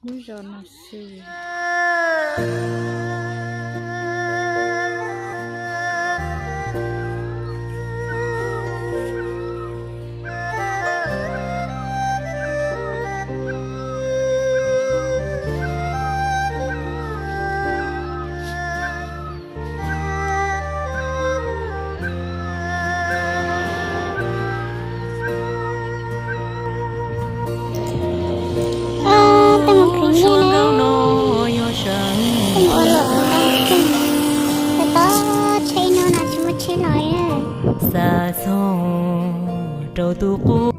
Lub zos no xwb. Tej mus khwv nyiaj na, tej mus ua luam khwv nyiaj. Tab tom tsheb ib hnub no tsis muaj tsheb los li. Xa txog rau tus qub.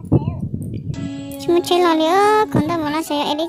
Tsis muaj tsheb los li, khaws ntaj mus los xav yog es li.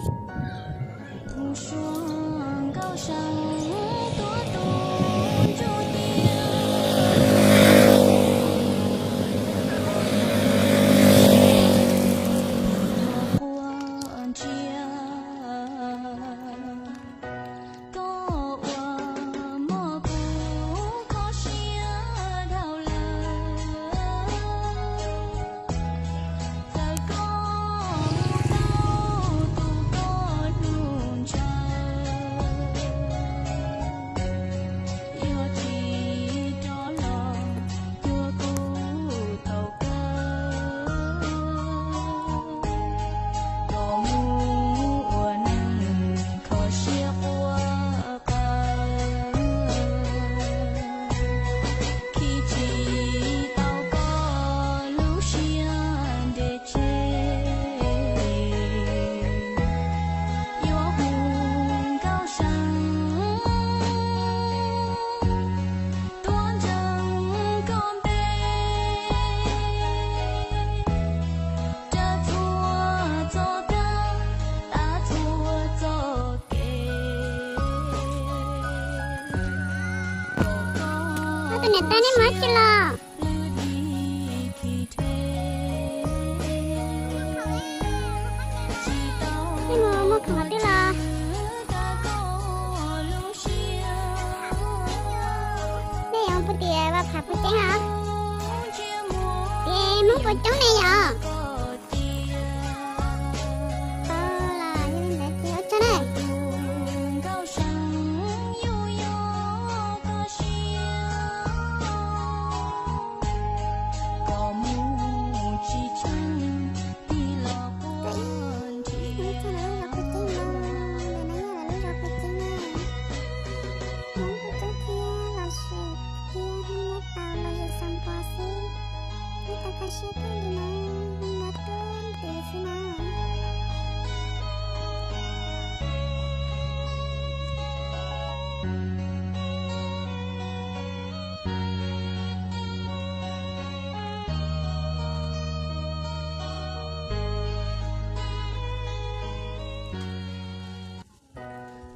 Ob tug niam tais, nej mus dab tsi los? Nej mus muag khoom qhov twg los? Nej yuav mus pem Vaj Phav puas ceeb os? Ces Hmoob puas coob ne yom? Ua tsaug na. Lub zos Paj Ceeb no, ntawm no yog lub zos Paj Ceeb na. Hmoob kuj coob thiab los sis thiab Hmoob nyob tau los zem xav npo xwb. Nyob tau kaj siab kawg li na, nyob tub ntws xwb na.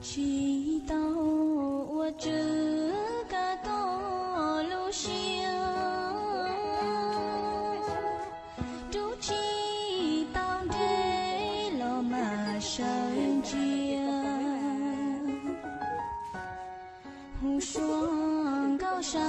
Tsis tau ua tswv kav koj lub siab, rub tsis tau nreb los mas sawv ntsia. Hu suab nkauj sa